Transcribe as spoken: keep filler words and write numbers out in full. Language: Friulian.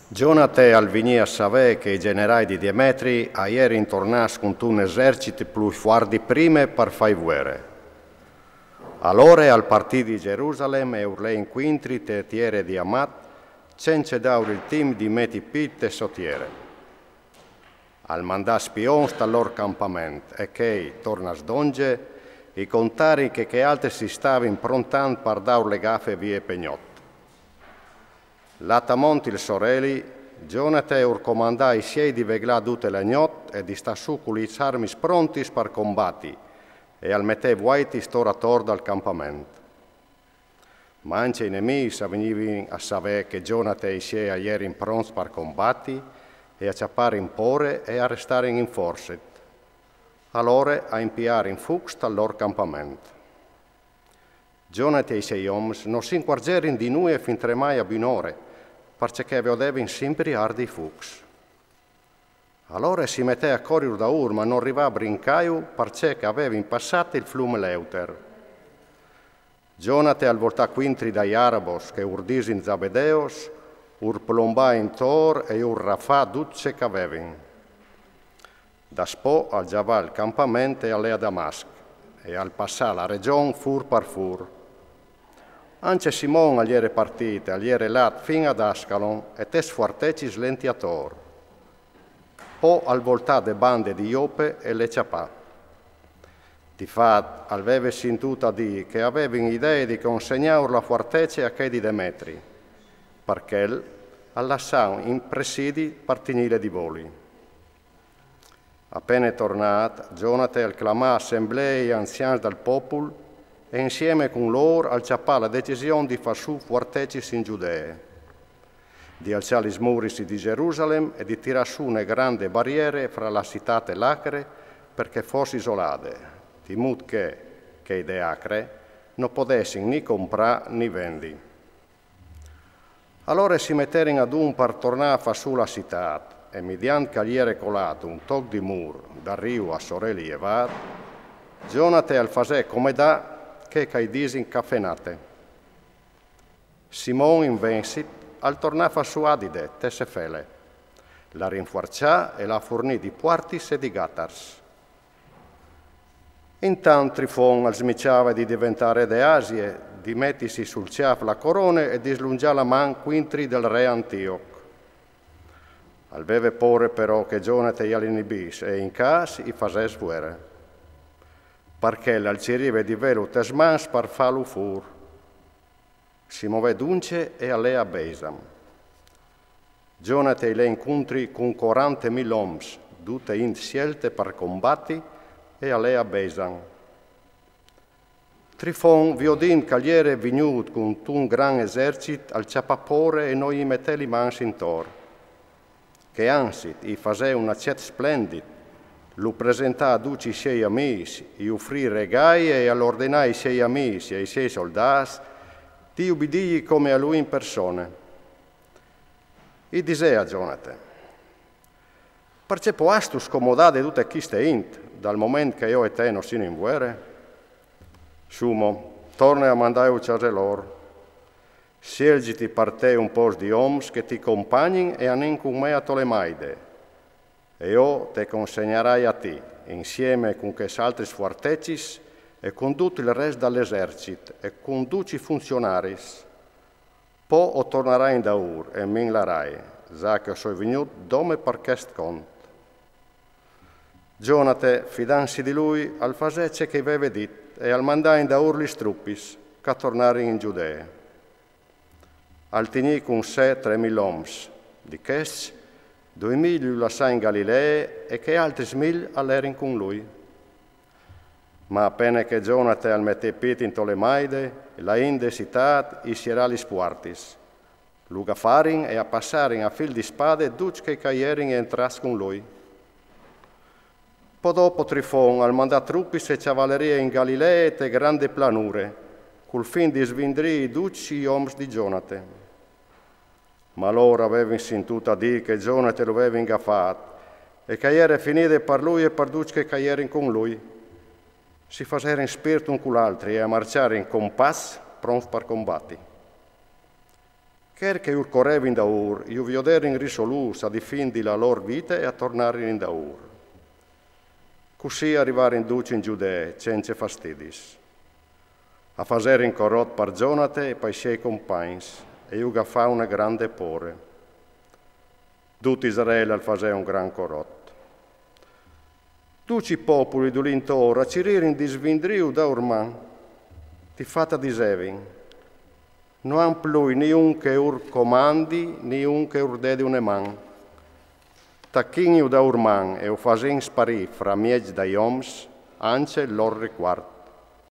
Gionate al vignì a savè che i generai di Demetri a jerin tornâts cuntun esercit plui fuart di prime par fâi vuere. Alore al partì di Gerusalem e ur lè incuintri te tiere di Amat, cence dâur il timp di meti pît te sô tiere. Al mandà spions tal lôr campament e chei, tornâts dongje, i contarin che chei altris si stavin prontant par dâur le gafe vie pe gnot. Lât amont il soreli, Gionate ur comandà ai siei di veglâ dute la gnot e di stâ sù cu lis armis prontis par combati, e al metè vuaitis ator ator dal campament. Ma ancje i nemîs a vignivin a savè che Gionate e i siei a jerin pronts par combati, e a cjaparin pôre e a restarin in forsit. Alore a impiarin fûcs tal lôr campament. Gionate e i siei oms no si incuarzerin di nuie fin tremai a bunore, parcè che a viodevin simpri ardi i fûcs. Alore si metè a coriur daûr, ma no rivà a brincâju, parcè che a vevin passât il flum Leuter. Gionate al voltà cuintri dai arabos che ur disin zabedeos, ur plombà intor e ur rafà dut ce che a vevin. Daspò al gjavà il campament e al lè a Damasc, e al passà la regjon fûr par fûr. Ancje Simon al jere partît, al jere lât fin ad Ascalon, e tes fuartecis lenti ator. Po al voltà de bande di Jope e le cjapà. Di fat, al veve sintût a dî che a vevin idee di consegnâur la fuartece a chei di Demetri. Par chel al lassà un presidi par tignîle di voli. A pene tornât, Gionate al clamà assemblee e anzians dal popul e insieme cun lôr al cjapà la decision di fâ sù fuartecis in Gjudee, di alçâ lis muris di Gjerusalem e di tirâ sù une grande bariere fra la citât e la acre, par che e fos isolade, di mût che chei de acre no podessin ni comprâ ni vendi. Alore si meterin adun par tornâ a fâ sù la citât, e midiant che al jere colât un toc di mûr dal riu a soreli jevât, Gionate al fasè come dà chê che i disin cafenate. Simon, invensit, al tornà a fâ sù Adide, te Sefele. La rinfuarçà e la furnì di puartis e di gatars. Intant Trifon al smicjave di deventâ re de Asie, di metisi sul cjâf la corone e di slungjâ la man cuintri dal re Antioc. Al veve pôre però che Gionate jal inibìs e in câs i fasès vuere. Par chel al cirive di vêlu tes mans par fâlu fûr. Si movè duncje e al lè a Beisam. Gionate i lè incuintri cun corante mil oms, dute int sielte par combati, e al lè a Beisam. Trifon, viodint che al jere vignût cuntun grant esercit, al cjapà pôre e no i metè lis mans intor. Che anzit i fasè un acet splendit, lu presentà a ducj i siei amîs, i ufrì regâi e al ordenà ai siei amîs e ai siei soldâts di ubidîi come a lui in persone. I disè a Gionate: Parcè po âstu scomodât de dute cheste int, dal moment che jo e te no sin in vuere? Sù mo, torne a mandâju a cjase lôr. Sielziti par te un pôc di oms che ti compagnin e anìn cun me a Tolemaide. E jo te consegnarai a ti, insieme cun chês altris fuartecis e cun dut il rest dal esercit e cun ducj i funzionaris. Po o tornarai indaûr e mi inlarai, za che o soi vignût dome par chest cont. Gionate, fidantsi di lui, al fasè ce che i veve dit e al mandà indaûr lis trupis, che a tornarin in Gjudee. Al tignì cun se trê mil oms, di chescj, doi mil ju lassà in Galilee e chei altris mil a lerin cun lui. Ma a pene che Gionate al metè pît in Tolemaide, la int de citât i sierà lis puartis. Lu gafarin e a passarin a fîl di spade ducj chei che a jerin jentrâts cun lui. Po dopo Trifon al mandà trupis e cjavalerie in Galilee e te grande planure, cul fin di svindrî ducj i oms di Gionate. Ma lôr a vevin sintût a dî che Gionate lu vevin gafât, e che e jere finide par lui e par ducj chei che a jerin cun lui. Si faserin spirt un cul altri e a marcjarin compats, pronts par combati. Chei che ur corevin daûr, ju vioderin risolûts a difindi la lôr vite e a tornarin indaûr. Cussì a rivarin ducj in Judee, cence fastidis. A faserin corot par Jonate e pai siei compagns, e ju ga fà une grande pôre. Dut Israel al fasè un gran corot. Ducj i popui dulintor a ciririn di svindriju daûr man. Difat a disevin: No àn plui niun che ur comandi, niun che ur dedi une man. Tachinju daûr man e u fasìn sparî fra mieç dai oms, ancje il lôr ricuart.